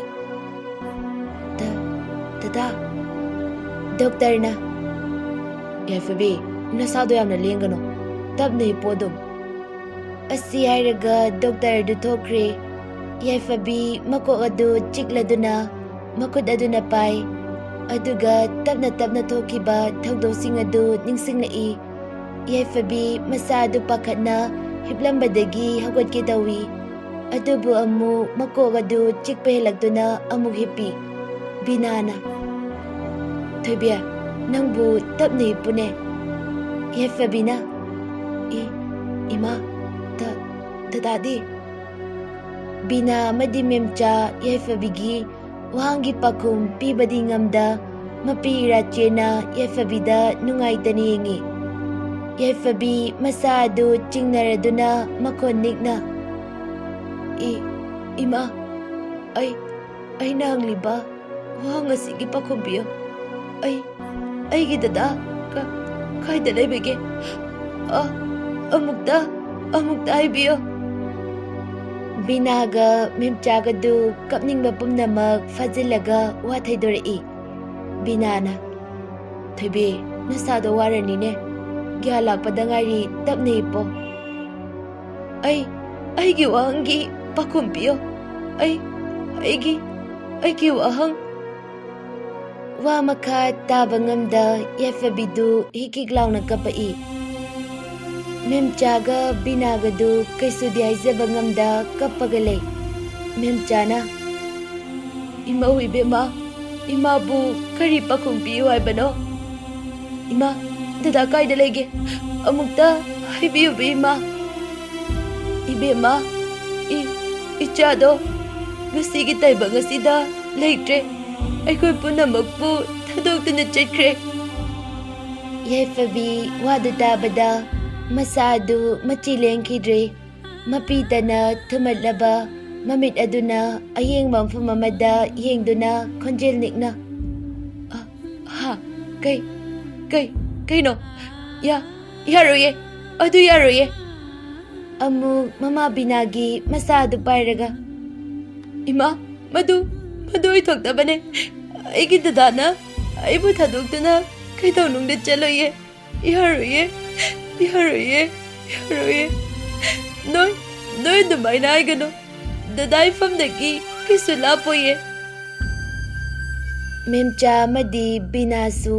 "ꯗ-, ꯗꯗꯥ꯫" ꯗꯣꯛꯇꯔꯅ, "ꯌꯥꯏꯐꯕꯤ, ꯅꯁꯥꯗꯣ ꯌꯥꯝꯅ ꯂꯦꯡꯒꯅꯨ꯫ ꯇꯞꯅ ꯍꯤꯞꯄꯣ ꯑꯗꯨꯝ꯫" ꯑꯁꯤ ꯍꯥꯏꯔꯒ ꯗꯣꯛꯇꯔꯗꯨ ꯊꯣꯛꯈ꯭ꯔꯦ꯫ ꯌꯥꯏꯐꯕꯤ ꯃꯀꯣꯛ ꯑꯗꯨ ꯆꯤꯛꯂꯗꯨꯅ ꯃꯈꯨꯠ ꯑꯗꯨꯅ ꯄꯥꯏ꯫ ꯑꯗꯨꯒ ꯇꯞꯅ ꯇꯞꯅ ꯊꯣꯛꯈꯤꯕ ꯊꯧꯗꯣꯛꯁꯤꯡ ꯑꯗꯨ ꯅꯤꯡꯁꯤꯡꯂꯛꯏ꯫ ꯌꯥꯏꯐꯕꯤ ꯃꯁꯥ ꯑꯗꯨ ꯄꯥꯈꯠꯅ ꯍꯤꯞꯂꯝꯕꯗꯒꯤ ꯍꯧꯒꯠꯀꯦ ꯇꯧꯏ꯫ ꯑꯗꯨꯕꯨ ꯑꯃꯨꯛ ꯃꯀꯣꯛ ꯑꯗꯨ ꯆꯤꯛꯄ ꯍꯦꯜꯂꯛꯇꯨꯅ ꯑꯃꯨꯛ ꯍꯤꯞꯄꯤ꯫ ꯕꯤꯅꯥꯅ, "ꯊꯣꯏꯕꯤ, ꯅꯪꯕꯨ ꯇꯞꯅ ꯍꯤꯞꯄꯨꯅꯦ꯫" ꯌꯥꯏꯐꯕꯤꯅ, "ꯏ-, ꯏꯃꯥ, ꯇ-, ꯗꯗꯥꯗꯤ?" ꯕꯤꯅꯥ ꯑꯃꯗꯤ ꯃꯦꯝꯆꯥ ꯌꯥꯏꯐꯕꯤꯒꯤ ꯋꯥꯍꯪꯒꯤ ꯄꯥꯎꯈꯨꯝ ꯄꯤꯕꯗꯤ ꯉꯝꯗ, ꯃꯄꯤ ꯏꯔꯥꯆꯦꯅ ꯌꯥꯏꯐꯕꯤꯗ ꯅꯨꯡꯉꯥꯏꯇꯅ ꯌꯦꯡꯉꯤ꯫ ꯌꯥꯏꯐꯕꯤ ꯃꯁꯥ ꯑꯗꯨ ꯆꯤꯡꯅꯔꯗꯨꯅ ꯃꯈꯣꯟ ꯅꯤꯛꯅ, "ꯏ-, ꯏꯃꯥ, ꯑꯩ, ꯑꯩꯅ ꯍꯪꯂꯤꯕ ꯋꯥꯍꯪ ꯑꯁꯤꯒꯤ ꯄꯥꯎꯈꯨꯝ ꯄꯤꯌꯨ꯫ ꯑꯩ, ꯑꯩꯒꯤ ꯗꯗꯥ ꯀ-, ꯀꯥꯏꯗ ꯂꯩꯕꯒꯦ? ꯑ-, ꯑꯃꯨꯛꯇ, ꯑꯃꯨꯛꯇ ꯍꯥꯏꯕꯤꯌꯨ꯫" ꯕꯤꯅꯥꯒ ꯃꯦꯝꯆꯥꯒꯗꯨ ꯀꯞꯅꯤꯡꯕ ꯄꯨꯝꯅꯃꯛ ꯐꯥꯖꯤꯜꯂꯒ ꯋꯥ ꯊꯩꯗꯣꯔꯛꯏ꯫ ꯕꯤꯅꯥꯅ, "ꯊꯣꯏꯕꯤ, ꯅꯁꯥꯗꯣ ꯋꯥꯔꯅꯤꯅꯦ꯫ ꯒ꯭ꯌꯥꯟ ꯂꯥꯛꯄꯗ ꯉꯥꯏꯔꯤ, ꯇꯞꯅ ꯍꯤꯞꯄꯣ꯫" "ꯑꯩ, ꯑꯩꯒꯤ ꯋꯥꯍꯪꯒꯤ ꯄꯥꯎꯈꯨꯝ ꯄꯤꯌꯣ꯫ ꯑꯩ, ꯑꯩꯒꯤ, ꯑꯩꯒꯤ ꯋꯥꯍꯪ꯫" ꯋꯥ ꯃꯈꯥ ꯇꯥꯕ ꯉꯝꯗ ꯌꯥꯏꯐꯕꯤꯗꯨ ꯍꯤꯛ ꯍꯤꯛ ꯂꯥꯎꯅ ꯀꯞꯄꯛꯏ꯫ ꯃꯦꯝꯆꯥꯒ ꯕꯤꯅꯥꯒꯗꯨ ꯀꯩꯁꯨꯗꯤ ꯍꯥꯏꯖꯕ ꯉꯝꯗ ꯀꯞꯄꯒ ꯂꯩ꯫ ꯃꯦꯝꯆꯥꯅ, "ꯏꯃꯧ ꯏꯕꯦꯝꯃ, ꯏꯃꯥꯕꯨ ꯀꯔꯤ ꯄꯥꯎꯈꯨꯝ ꯄꯤꯌꯨ ꯍꯥꯏꯕꯅꯣ? ꯏꯃꯥ, ꯗꯗꯥ ꯀꯥꯏꯗ ꯂꯩꯒꯦ? ꯑꯃꯨꯛꯇ ꯍꯥꯏꯕꯤꯌꯨꯕ, ꯏꯃꯥ꯫" "ꯏꯕꯦꯝꯃ, ꯏ-, ꯏꯆꯥꯗꯣ ꯉꯁꯤꯒꯤ ꯇꯥꯏꯕꯪ ꯑꯁꯤꯗ ꯂꯩꯇ꯭ꯔꯦ꯫ ꯑꯩꯈꯣꯏ ꯄꯨꯝꯅꯃꯛꯄꯨ ꯊꯥꯗꯣꯛꯇꯨꯅ ꯆꯠꯈ꯭ꯔꯦ꯫" ꯌꯥꯏꯐꯕꯤ ꯋꯥꯗꯨ ꯇꯥꯕꯗ ꯃꯁꯥ ꯑꯗꯨ ꯃꯆꯤ ꯂꯦꯡꯈꯤꯗ꯭ꯔꯦ꯫ ꯃꯄꯤ ꯇꯅ ꯊꯨꯝꯍꯠꯂꯕ ꯃꯃꯤꯠ ꯑꯗꯨꯅ ꯑꯌꯦꯡꯕ ꯃꯐꯝ ꯑꯃꯗ ꯌꯦꯡꯗꯨꯅ ꯈꯣꯟꯖꯦꯜ ꯅꯤꯛꯅ, "ꯑ, ꯍꯥ, ꯀꯩ, ꯀꯩ, ꯀꯩꯅꯣ? ꯌꯥ-, ꯌꯥꯔꯣꯏꯌꯦ, ꯑꯗꯨ ꯌꯥꯔꯣꯏꯌꯦ꯫" ꯑꯃꯨꯛ ꯃꯃꯥ ꯕꯤꯅꯥꯒꯤ ꯃꯁꯥ ꯑꯗꯨ ꯄꯥꯏꯔꯒ, "ꯏꯃꯥ, ꯃꯗꯨ, ꯃꯗꯨ ꯑꯣꯏꯊꯣꯛꯇꯕꯅꯦ꯫ ꯑꯩꯒꯤ ꯗꯗꯥꯅ ꯑꯩꯕꯨ ꯊꯥꯗꯣꯛꯇꯨꯅ ꯀꯩꯗꯧꯅꯨꯡꯗ ꯆꯠꯂꯣꯏꯌꯦ꯫ ꯌꯥꯔꯣꯏꯌꯦ, ꯌꯥꯔꯣꯏꯌꯦ, ꯌꯥꯔꯣꯏꯌꯦ꯫ ꯅꯣꯏ, ꯅꯣꯏ ꯑꯗꯨꯃꯥꯏꯅ ꯍꯥꯏꯒꯅꯨ꯫ ꯗꯗꯥ ꯏꯐꯝꯗꯒꯤ ꯀꯩꯁꯨ ꯂꯥꯞꯄꯣꯏꯌꯦ꯫" ꯃꯦꯝꯆꯥ ꯑꯃꯗꯤ ꯕꯤꯅꯥꯁꯨ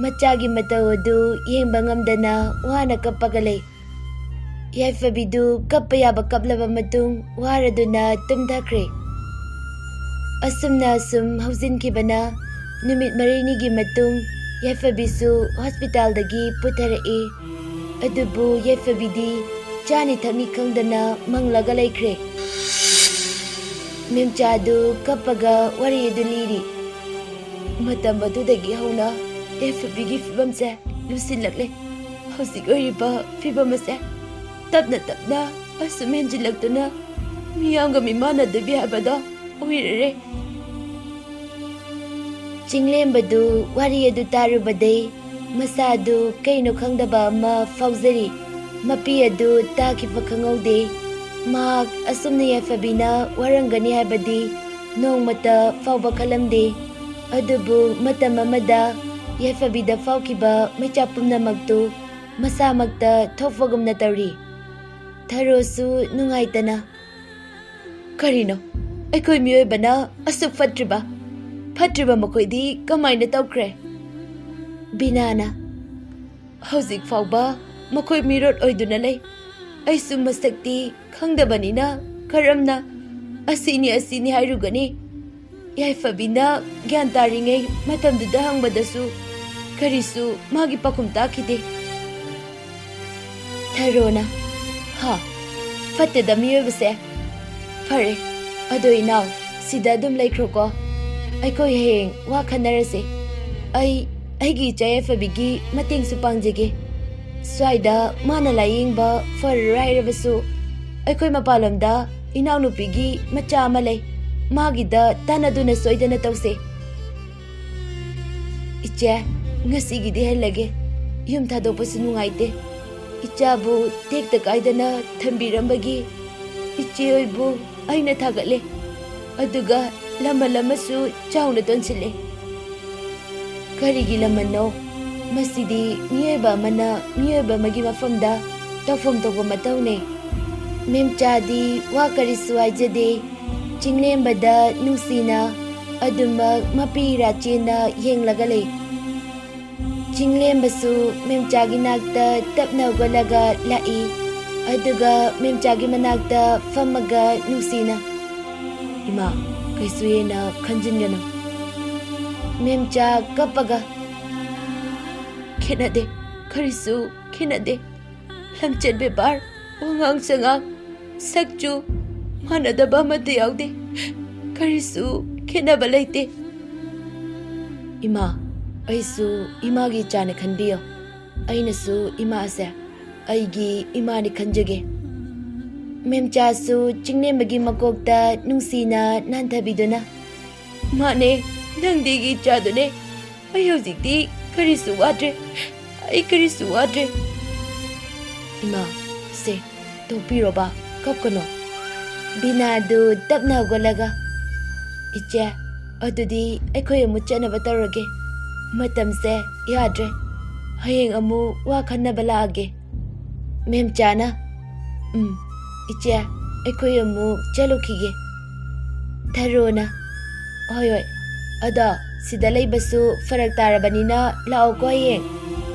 ꯃꯆꯥꯒꯤ ꯃꯇꯧ ꯑꯗꯨ ꯌꯦꯡꯕ ꯉꯝꯗꯅ ꯋꯥꯅ ꯀꯞꯄꯒ ꯂꯩ꯫ ꯌꯥꯏꯐꯕꯤꯗꯨ ꯀꯞꯄ ꯌꯥꯕ ꯀꯞꯂꯕ ꯃꯇꯨꯡ ꯋꯥꯔꯗꯨꯅ ꯇꯨꯝꯊꯈ꯭ꯔꯦ꯫ ꯑꯁꯨꯝꯅ ꯑꯁꯨꯝ ꯍꯧꯖꯤꯟꯈꯤꯕꯅ ꯅꯨꯃꯤꯠ ꯃꯔꯤꯅꯤꯒꯤ ꯃꯇꯨꯡ ꯌꯥꯏꯐꯕꯤꯁꯨ ꯍꯣꯁꯄꯤꯇꯥꯜꯗꯒꯤ ꯄꯨꯊꯔꯛꯏ꯫ ꯑꯗꯨꯕꯨ ꯌꯥꯏꯐꯕꯤꯗꯤ ꯆꯥꯅꯤ ꯊꯛꯅꯤ ꯈꯪꯗꯅ ꯃꯪꯂꯒ ꯂꯩꯈ꯭ꯔꯦ꯫ ꯃꯦꯝꯆꯥꯗꯨ ꯀꯞꯄꯒ ꯋꯥꯔꯤ ꯑꯗꯨ ꯂꯤꯔꯤ꯫ ꯃꯇꯝ ꯑꯗꯨꯗꯒꯤ ꯍꯧꯅ ꯌꯥꯏꯐꯕꯤꯒꯤ ꯐꯤꯕꯝꯁꯦ ꯂꯨꯁꯤꯜꯂꯛꯂꯦ꯫ ꯍꯧꯖꯤꯛ ꯑꯣꯏꯔꯤꯕ ꯐꯤꯕꯝ ꯑꯁꯦ ꯇꯞꯅ ꯇꯞꯅ ꯑꯁꯨꯝ ꯍꯦꯟꯖꯤꯜꯂꯛꯇꯨꯅ ꯃꯤꯌꯥꯝꯒ ꯃꯤꯃꯥꯟꯅꯗꯕꯤ ꯍꯥꯏꯕꯗꯣ ꯑꯣꯏꯔꯔꯦ꯫ ꯆꯤꯡꯂꯦꯝꯕꯗꯨ ꯋꯥꯔꯤ ꯑꯗꯨ ꯇꯥꯔꯨꯕꯗꯩ ꯃꯁꯥꯗꯨ ꯀꯩꯅꯣ ꯈꯪꯗꯕ ꯑꯃ ꯐꯥꯎꯖꯔꯤ꯫ ꯃꯄꯤ ꯑꯗꯨ ꯇꯥꯈꯤꯕ ꯈꯪꯍꯧꯗꯦ꯫ ꯃꯍꯥꯛ ꯑꯁꯨꯝꯅ ꯌꯥꯏꯐꯕꯤꯅ ꯋꯥꯔꯝꯒꯅꯤ ꯍꯥꯏꯕꯗꯤ ꯅꯣꯡꯃꯇ ꯐꯥꯎꯕ ꯈꯜꯂꯝꯗꯦ꯫ ꯑꯗꯨꯕꯨ ꯃꯇꯝ ꯑꯃꯗ ꯌꯥꯏꯐꯕꯤꯗ ꯐꯥꯎꯈꯤꯕ ꯃꯩꯆꯥꯛ ꯄꯨꯝꯅꯃꯛꯇꯨ ꯃꯁꯥꯃꯛꯇ ꯊꯣꯛꯄꯒꯨꯝꯅ ꯇꯧꯔꯤ꯫ ꯊꯔꯣꯁꯨ ꯅꯨꯡꯉꯥꯏꯇꯅ, "ꯀꯔꯤꯅꯣ? ꯑꯩꯈꯣꯏ ꯃꯤꯑꯣꯏꯕꯅ ꯑꯁꯨꯛ ꯐꯠꯇ꯭ꯔꯤꯕ? ꯐꯠꯇ꯭ꯔꯤꯕ ꯃꯈꯣꯏꯗꯤ ꯀꯃꯥꯏꯅ ꯇꯧꯈ꯭ꯔꯦ?" ꯕꯤꯅꯥꯅ, "ꯍꯧꯖꯤꯛ ꯐꯥꯎꯕ ꯃꯈꯣꯏ ꯃꯤꯔꯣꯠ ꯑꯣꯏꯗꯨꯅ ꯂꯩ꯫ ꯑꯩꯁꯨ ꯃꯁꯛꯇꯤ ꯈꯪꯗꯕꯅꯤꯅ ꯀꯔꯝꯅ ꯑꯁꯤꯅꯤ, ꯑꯁꯤꯅꯤ ꯍꯥꯏꯔꯨꯒꯅꯤ?" ꯌꯥꯏꯐꯕꯤꯅ ꯒ꯭ꯌꯥꯟ ꯇꯥꯔꯤꯉꯩ ꯃꯇꯝꯗꯨꯗ ꯍꯪꯕꯗꯁꯨ ꯀꯔꯤꯁꯨ ꯃꯥꯒꯤ ꯄꯥꯎꯈꯨꯝ ꯇꯥꯈꯤꯗꯦ꯫ ꯊꯔꯣꯅ, "ꯍꯥ, ꯐꯠꯇꯦꯗ ꯃꯤꯑꯣꯏꯕꯁꯦ꯫ ꯐꯔꯦ, ꯑꯗꯣ ꯏꯅꯥꯎ, ꯁꯤꯗ ꯑꯗꯨꯝ ꯂꯩꯈ꯭ꯔꯣꯀꯣ꯫ ꯑꯩꯈꯣꯏ ꯍꯌꯦꯡ ꯋꯥ ꯈꯟꯅꯔꯁꯦ꯫ ꯑꯩ ꯑꯩꯒꯤ ꯏꯆꯥ ꯌꯥꯏꯐꯕꯤꯒꯤ ꯃꯇꯦꯡꯁꯨ ꯄꯥꯡꯖꯒꯦ꯫ ꯁ꯭ꯋꯥꯏꯗ ꯃꯥꯅ ꯂꯥꯌꯦꯡꯕ ꯐꯔꯔꯣꯏ ꯍꯥꯏꯔꯕꯁꯨ, ꯑꯩꯈꯣꯏ ꯃꯄꯥꯟꯂꯣꯝꯗ ꯏꯅꯥꯎꯅꯨꯄꯤꯒꯤ ꯃꯆꯥ ꯑꯃ ꯂꯩ꯫ ꯃꯥꯒꯤꯗ ꯇꯥꯟꯅꯗꯨꯅ ꯁꯣꯏꯗꯅ ꯇꯧꯁꯦ꯫" "ꯏꯆꯦ, ꯉꯁꯤꯒꯤꯗꯤ ꯍꯜꯂꯒꯦ꯫ ꯌꯨꯝ ꯊꯥꯗꯣꯛꯄꯁꯨ ꯅꯨꯡꯉꯥꯏꯇꯦ꯫ ꯏꯆꯥꯕꯨ ꯇꯦꯛꯇ ꯀꯥꯏꯗꯅ ꯊꯝꯕꯤꯔꯝꯕꯒꯤ ꯏꯆꯦ ꯍꯣꯏꯕꯨ ꯑꯩꯅ ꯊꯥꯒꯠꯂꯦ꯫ ꯑꯗꯨꯒ ꯂꯃꯟ ꯑꯃꯁꯨ ꯆꯥꯎꯅ ꯇꯣꯟꯁꯤꯜꯂꯦ꯫" "ꯀꯔꯤꯒꯤ ꯂꯃꯟꯅꯣ? ꯃꯁꯤꯗꯤ ꯃꯤꯑꯣꯏꯕ ꯑꯃꯅ ꯃꯤꯑꯣꯏꯕ ꯑꯃꯒꯤ ꯃꯐꯝꯗ ꯇꯧꯐꯝ ꯊꯣꯛꯄ ꯃꯇꯧꯅꯦ꯫" ꯃꯦꯝꯆꯥꯗꯤ ꯋꯥ ꯀꯔꯤꯁꯨ ꯍꯥꯏꯖꯗꯦ꯫ ꯆꯤꯡꯂꯦꯝꯕꯗ ꯅꯨꯡꯁꯤꯅ ꯑꯗꯨꯃꯛ ꯃꯄꯤ ꯏꯔꯥ ꯆꯦꯟꯅ ꯌꯦꯡꯂꯒ ꯂꯩ꯫ ꯆꯤꯡꯂꯦꯝꯕꯁꯨ ꯃꯦꯝꯆꯥꯒꯤ ꯅꯥꯛꯇ ꯇꯞꯅ ꯍꯧꯒꯠꯂꯒ ꯂꯥꯛꯏ꯫ ꯑꯗꯨꯒ ꯃꯦꯝꯆꯥꯒꯤ ꯃꯅꯥꯛꯇ ꯐꯝꯃꯒ ꯅꯨꯡꯁꯤꯅ, "ꯏꯃꯥ, ꯀꯩꯁꯨ ꯍꯦꯟꯅ ꯈꯟꯖꯤꯟꯒꯅꯨ꯫" ꯃꯦꯝꯆꯥ ꯀꯞꯄꯒ, "ꯈꯦꯠꯅꯗꯦ, ꯀꯔꯤꯁꯨ ꯈꯦꯠꯅꯗꯦ꯫ ꯂꯝꯆꯠ ꯕꯦꯕꯥꯔ ꯋꯥꯉꯥꯡ ꯁꯉꯥꯡ, ꯁꯛꯆꯨ ꯃꯥꯟꯅꯗꯕ ꯑꯃꯠꯇ ꯌꯥꯎꯗꯦ꯫ ꯀꯔꯤꯁꯨ ꯈꯦꯠꯅꯕ ꯂꯩꯇꯦ꯫ ꯏꯃꯥ, ꯑꯩꯁꯨ ꯏꯃꯥꯒꯤ ꯏꯆꯥꯅ ꯈꯟꯕꯤꯌꯣ꯫ ꯑꯩꯅꯁꯨ ꯏꯃꯥꯁꯦ ꯑꯩꯒꯤ ꯏꯃꯥꯅꯤ ꯈꯟꯖꯒꯦ꯫ ꯃꯦꯝꯆꯥꯁꯨ ꯆꯤꯡꯂꯦꯝꯕꯒꯤ ꯃꯀꯣꯛꯇ ꯅꯨꯡꯁꯤꯅ ꯅꯥꯟꯊꯕꯤꯗꯨꯅ, "ꯃꯥꯅꯦ, ꯅꯪꯗꯤ ꯑꯩꯒꯤ ꯏꯆꯥꯗꯨꯅꯦ꯫ ꯑꯩ ꯍꯧꯖꯤꯛꯇꯤ ꯀꯔꯤꯁꯨ ꯋꯥꯗ꯭ꯔꯦ꯫ ꯑꯩ ꯀꯔꯤꯁꯨ ꯋꯥꯗ꯭ꯔꯦ꯫" ꯏꯃꯥ, ꯁꯦ, ꯇꯣꯛꯄꯤꯔꯣꯕ, ꯀꯞꯀꯅꯣ꯫ ꯕꯤꯅꯥꯗꯨ ꯇꯞꯅ ꯍꯧꯒꯠꯂꯒ, "ꯏꯆꯦ, ꯑꯗꯨꯗꯤ ꯑꯩꯈꯣꯏ ꯑꯃꯨꯛ ꯆꯠꯅꯕ ꯇꯧꯔꯒꯦ꯫ ꯃꯇꯝꯁꯦ ꯌꯥꯗ꯭ꯔꯦ꯫ ꯍꯌꯦꯡ ꯑꯃꯨꯛ ꯋꯥ ꯈꯟꯅꯕ ꯂꯥꯛꯑꯒꯦ꯫" ꯃꯦꯝꯆꯥꯅ, "ꯎꯝ, ꯏꯆꯦ, ꯑꯩꯈꯣꯏ ꯑꯃꯨꯛ ꯆꯠꯂꯨꯈꯤꯒꯦ꯫" ꯊꯔꯣꯅ, "ꯍꯣꯏ, ꯍꯣꯏ, ꯑꯗꯣ ꯁꯤꯗ ꯂꯩꯕꯁꯨ ꯐꯔꯛ ꯇꯥꯔꯕꯅꯤꯅ ꯂꯥꯛꯑꯣꯀꯣ ꯍꯌꯦꯡ꯫"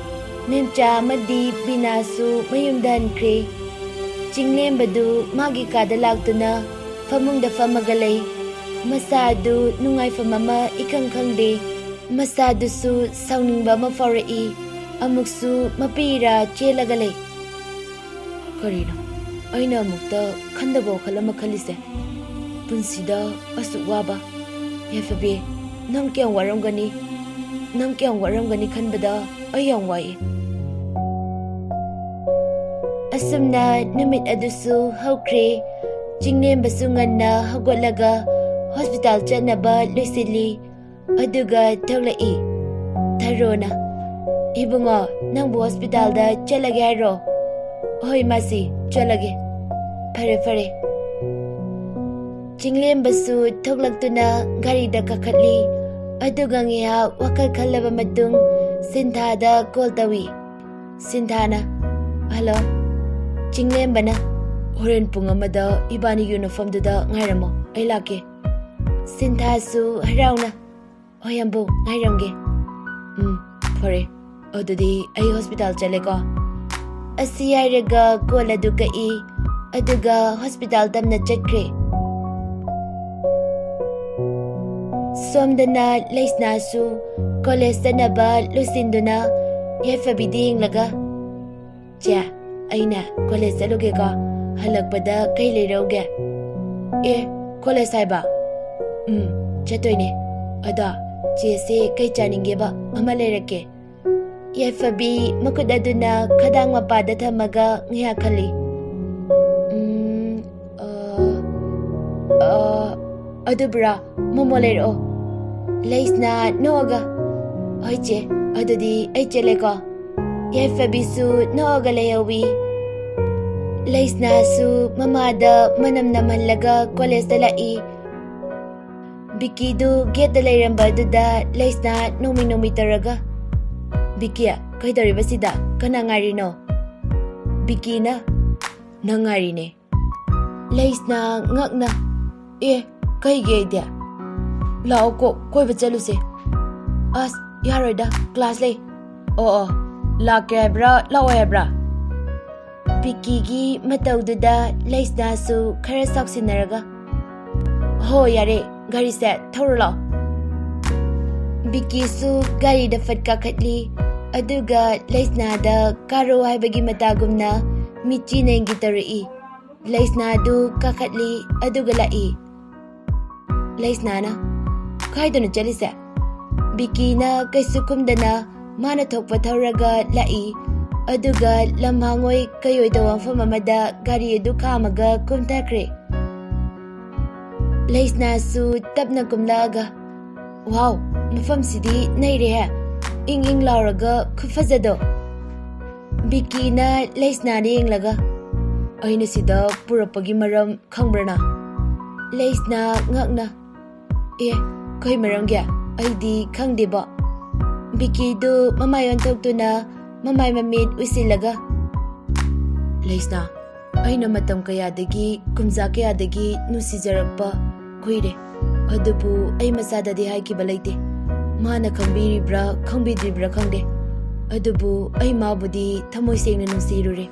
ꯃꯦꯝꯆꯥ ꯑꯃꯗꯤ ꯕꯤꯅꯥꯁꯨ ꯃꯌꯨꯝꯗ ꯍꯟꯈ꯭ꯔꯦ꯫ ꯆꯤꯡꯂꯦꯝꯕꯗꯨ ꯃꯥꯒꯤ ꯀꯥꯗ ꯂꯥꯛꯇꯨꯅ ꯐꯃꯨꯡꯗ ꯐꯝꯃꯒ ꯂꯩ꯫ ꯃꯁꯥꯗꯨ ꯅꯨꯡꯉꯥꯏꯐꯝ ꯑꯃ ꯏꯈꯪ ꯈꯪꯗꯦ꯫ ꯃꯁꯥꯗꯨꯁꯨ ꯁꯥꯎꯅꯤꯡꯕ ꯑꯃ ꯐꯥꯎꯔꯛꯏ꯫ ꯑꯃꯨꯛꯁꯨ ꯃꯄꯤ ꯏꯔꯥ ꯆꯦꯜꯂꯒ ꯂꯩ꯫ ꯀꯔꯤꯅꯣ ꯑꯩꯅ ꯑꯃꯨꯛꯇ ꯈꯟꯗꯕ ꯋꯥꯈꯜ ꯑꯃ ꯈꯜꯂꯤꯁꯦ? ꯄꯨꯟꯁꯤꯗ ꯑꯁꯨꯛ ꯋꯥꯕ꯫ ꯌꯥꯏꯐꯕꯤ, ꯅꯪ ꯀꯌꯥꯝ ꯋꯥꯔꯝꯒꯅꯤ? ꯅꯪ ꯀꯌꯥꯝ ꯋꯥꯔꯝꯒꯅꯤ ꯈꯟꯕꯗ ꯑꯩ ꯌꯥꯝ ꯋꯥꯏ꯫ ꯑꯁꯨꯝꯅ ꯅꯨꯃꯤꯠ ꯑꯗꯨꯁꯨ ꯍꯧꯈ꯭ꯔꯦ꯫ ꯆꯤꯡꯂꯦꯝꯕꯁꯨ ꯉꯟꯅ ꯍꯧꯒꯠꯂꯒ ꯍꯣꯁꯄꯤꯇꯥꯜ ꯆꯠꯅꯕ ꯂꯣꯏꯁꯤꯜꯂꯤ꯫ ꯑꯗꯨꯒ ꯊꯣꯛꯂꯛꯏ꯫ ꯊꯔꯣꯅ, "ꯏꯕꯨꯡꯉꯣ, ꯅꯪꯕꯨ ꯍꯣꯁꯄꯤꯇꯥꯜꯗ ꯆꯠꯂꯒꯦ ꯍꯥꯏꯔꯣ?" "ꯍꯣꯏ ꯃꯥꯁꯤ, ꯆꯠꯂꯒꯦ꯫" "ꯐꯔꯦ, ꯐꯔꯦ꯫" ꯆꯤꯡꯂꯦꯝꯕꯁꯨ ꯊꯣꯛꯂꯛꯇꯨꯅ ꯒꯥꯔꯤꯗ ꯀꯥꯈꯠꯂꯤ꯫ ꯑꯗꯨꯒ ꯉꯥꯏꯍꯥꯛ ꯋꯥꯈꯜ ꯈꯜꯂꯕ ꯃꯇꯨꯡ ꯁꯤꯟꯊꯥꯗ ꯀꯣꯜ ꯇꯧꯏ꯫ ꯁꯤꯟꯊꯥꯅ, "ꯍꯜꯂꯣ꯫" ꯆꯤꯡꯂꯦꯝꯕꯅ, "ꯍꯣꯔꯦꯟ ꯄꯨꯡ ꯑꯃꯗ ꯏꯕꯥꯅꯤꯒꯤ ꯌꯨꯅꯤꯐꯣꯔꯝꯗꯨꯗ ꯉꯥꯏꯔꯝꯃꯣ, ꯑꯩ ꯂꯥꯛꯀꯦ꯫" ꯁꯤꯟꯊꯥꯁꯨ ꯍꯔꯥꯎꯅ, "ꯍꯣꯏ ꯌꯥꯝꯕꯨꯡ, ꯉꯥꯏꯔꯝꯒꯦ꯫" "ꯎꯝ, ꯐꯔꯦ, ꯑꯗꯨꯗꯤ ꯑꯩ ꯍꯣꯁꯄꯤꯇꯥꯜ ꯆꯠꯂꯦꯀꯣ꯫" ꯑꯁꯤ ꯍꯥꯏꯔꯒ ꯀꯣꯜ ꯑꯗꯨ ꯀꯛꯏ, ꯑꯗꯨꯒ ꯍꯣꯁꯄꯤꯇꯥꯜ ꯇꯝꯅ ꯆꯠꯈ꯭ꯔꯦ꯫ ꯁꯣꯝꯗꯅ ꯂꯩꯁꯅꯥꯁꯨ ꯀꯣꯂꯦꯖ ꯆꯠꯅꯕ ꯂꯣꯏꯁꯤꯟꯗꯨꯅ ꯌꯥꯏꯐꯕꯤꯗ ꯌꯦꯡꯂꯒ, "ꯆꯦ, ꯑꯩꯅ ꯀꯣꯂꯦꯖ ꯆꯠꯂꯨꯒꯦꯀꯣ꯫ ꯍꯜꯂꯛꯄꯗ ꯀꯩ ꯂꯩꯔꯧꯒꯦ? ꯑꯦ, ꯀꯣꯂꯦꯖ ꯍꯥꯏꯕ? ꯎꯝ, ꯆꯠꯇꯣꯏꯅꯦ꯫ ꯑꯗꯣ ꯆꯦꯁꯦ ꯀꯩ ꯆꯥꯅꯤꯡꯒꯦꯕ? ꯑꯃ ꯂꯩꯔꯛꯀꯦ꯫ ꯌꯥꯏꯐꯕꯤ ꯃꯈꯨꯠ ꯑꯗꯨꯅ ꯈꯗꯥꯡ ꯃꯄꯥꯗ ꯊꯝꯃꯒ ꯉꯥꯏꯍꯥꯛ ꯈꯜꯂꯤ꯫ ꯎꯝ, ꯑ, ꯑ, ꯑꯗꯨꯕꯨꯔꯥ? ꯃꯣꯃꯣ ꯂꯩꯔꯛꯑꯣ꯫ ꯂꯩꯁꯅꯥ ꯅꯣꯛꯑꯒ, "ꯍꯣꯏ ꯆꯦ, ꯑꯗꯨꯗꯤ ꯑꯩ ꯆꯦꯜꯂꯦꯀꯣ꯫" ꯌꯥꯏꯐꯕꯤꯁꯨ ꯅꯣꯛꯑꯒ ꯂꯩꯍꯧꯋꯤ꯫ ꯂꯩꯁꯅꯥꯁꯨ ꯃꯃꯥꯗ ꯃꯅꯝ ꯅꯝꯍꯜꯂꯒ ꯀꯣꯂꯦꯖꯇ ꯂꯥꯛꯏ꯫ ꯕꯤꯀꯤꯗꯨ ꯒꯦꯠꯇ ꯂꯩꯔꯝꯕ ꯑꯗꯨꯗ ꯂꯩꯁꯅꯥ ꯅꯣꯡꯃꯤ ꯅꯣꯡꯃꯤ ꯇꯧꯔꯒ, "ꯕꯤꯀꯤ, ꯀꯩꯗꯧꯔꯤꯕ ꯁꯤꯗ? ꯀꯅꯥ ꯉꯥꯏꯔꯤꯅꯣ?" ꯕꯤꯀꯤꯅ, "ꯅꯪ ꯉꯥꯏꯔꯤꯅꯦ꯫" ꯂꯩꯁꯅꯥ ꯉꯛꯅ, "ꯑꯦ, ꯀꯩꯒꯤ ꯑꯩꯗꯤ? ꯂꯥꯛꯑꯣ ꯀꯣꯛ ꯀꯣꯏꯕ ꯆꯠꯂꯨꯁꯦ꯫" "ꯑꯁ, ꯌꯥꯔꯣꯏꯗ, ꯀ꯭ꯂꯥꯁ ꯂꯩ꯫" "ꯑꯣ ꯑꯣ, ꯂꯥꯛꯀꯦ ꯍꯥꯏꯕ꯭ꯔꯥ, ꯂꯥꯛꯑꯣꯏ ꯍꯥꯏꯕ꯭ꯔꯥ?" ꯕꯤꯀꯤꯒꯤ ꯃꯇꯧꯗꯨꯗ ꯂꯩꯁꯅꯥꯁꯨ ꯈꯔ ꯁꯥꯎꯁꯤꯟꯅꯔꯒ, "ꯍꯣ, ꯌꯥꯔꯦ, ꯒꯥꯔꯤꯁꯦ ꯊꯧꯔꯣ ꯂꯥꯛꯑꯣ꯫" ꯕꯤꯀꯤꯁꯨ ꯒꯥꯔꯤꯗ ꯐꯠ ꯀꯥꯈꯠꯂꯤ, ꯑꯗꯨꯒ ꯂꯩꯁꯅꯥꯗ ꯀꯥꯔꯣ ꯍꯥꯏꯕꯒꯤ ꯃꯇꯥꯒꯨꯝꯅ ꯃꯤꯠꯆꯤ ꯅꯦꯡꯒꯤ ꯇꯧꯔꯛꯏ꯫ ꯂꯩꯁꯅꯥꯗꯨ ꯀꯥꯈꯠꯂꯤ, ꯑꯗꯨꯒ ꯂꯥꯛꯏ꯫ ꯂꯩꯁꯅꯥꯅ, "ꯀꯥꯏꯗꯅꯣ ꯆꯠꯂꯤꯁꯦ?" ꯕꯤꯀꯤꯅ ꯀꯩꯁꯨ ꯈꯨꯝꯗꯅ ꯃꯥꯅ ꯊꯣꯛꯄ ꯊꯧꯔꯒ ꯂꯥꯛꯏ, ꯑꯗꯨꯒ ꯂꯝꯍꯥꯡꯑꯣꯏ ꯀꯩꯑꯣꯏ ꯇꯧꯕ ꯃꯐꯝ ꯑꯃꯗ ꯒꯥꯔꯤ ꯑꯗꯨ ꯈꯥꯝꯃꯒ ꯀꯨꯝꯊꯈ꯭ꯔꯦ꯫ ꯂꯩꯁꯅꯥꯁꯨ ꯇꯞꯅ ꯀꯨꯝꯂꯛꯑꯒ, "ꯋꯥꯎ, ꯃꯐꯝꯁꯤꯗꯤ ꯅꯩꯔꯦꯍꯦ, ꯏꯪ ꯏꯪ ꯂꯥꯎꯔꯒ ꯈꯨꯐꯖꯗꯣ꯫" ꯕꯤꯀꯤꯅ ꯂꯩꯁꯅꯥꯗ ꯌꯦꯡꯂꯒ, "ꯑꯩꯅ ꯁꯤꯗ ꯄꯨꯔꯛꯄꯒꯤ ꯃꯔꯝ ꯈꯪꯕ꯭ꯔ ꯅꯪ?" ꯂꯩꯁꯅꯥ ꯉꯛꯅ, "ꯑꯦ, ꯀꯩ ꯃꯔꯝꯒꯤ? ꯑꯩꯗꯤ ꯈꯪꯗꯦꯕꯣ꯫" ꯕꯤꯀꯤꯗꯨ ꯃꯃꯥꯏ ꯑꯣꯟꯊꯣꯛꯇꯨꯅ ꯃꯃꯥꯏ ꯃꯃꯤꯠ ꯎꯏꯁꯤꯜꯂꯒ, "ꯂꯩꯁꯅꯥ, ꯑꯩꯅ ꯃꯇꯝ ꯀꯌꯥꯗꯒꯤ, ꯀꯨꯝꯖꯥ ꯀꯌꯥꯗꯒꯤ ꯅꯨꯡꯁꯤꯖꯔꯛꯄ ꯀꯨꯏꯔꯦ꯫ ꯑꯗꯨꯕꯨ ꯑꯩ ꯃꯁꯥꯗꯗꯤ ꯍꯥꯏꯈꯤꯕ ꯂꯩꯇꯦ꯫ ꯃꯥꯅ ꯈꯪꯕꯤꯔꯤꯕ꯭ꯔꯥ, ꯈꯪꯕꯤꯗ꯭ꯔꯤꯕ꯭ꯔꯥ ꯈꯪꯗꯦ꯫ ꯑꯗꯨꯕꯨ ꯑꯩ ꯃꯥꯕꯨꯗꯤ ꯊꯃꯣꯏ ꯁꯦꯡꯅ ꯅꯨꯡꯁꯤꯔꯨꯔꯦ꯫"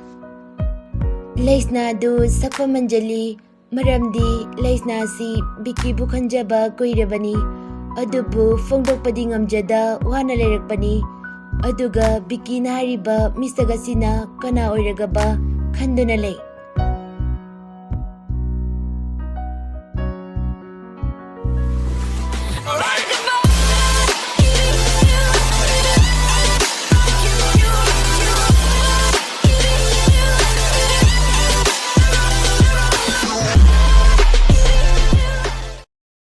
ꯂꯩꯁꯅꯥꯗꯨ ꯁꯛꯐꯝ ꯃꯟꯖꯜꯂꯤ, ꯃꯔꯝꯗꯤ ꯂꯩꯁꯅꯥꯁꯤ ꯕꯤꯀꯤꯕꯨ ꯈꯟꯖꯕ ꯀꯨꯏꯔꯕꯅꯤ꯫ ꯑꯗꯨꯕꯨ ꯐꯣꯡꯗꯣꯛꯄꯗꯤ ꯉꯝꯖꯗ ꯋꯥꯅ ꯂꯩꯔꯛꯄꯅꯤ꯫ ꯑꯗꯨꯒ ꯕꯤꯀꯤꯅ ꯍꯥꯏꯔꯤꯕ ꯃꯤꯁꯛ ꯑꯁꯤꯅ ꯀꯅꯥ ꯑꯣꯏꯔꯒꯕ ꯈꯟꯗꯨꯅ ꯂꯩ꯫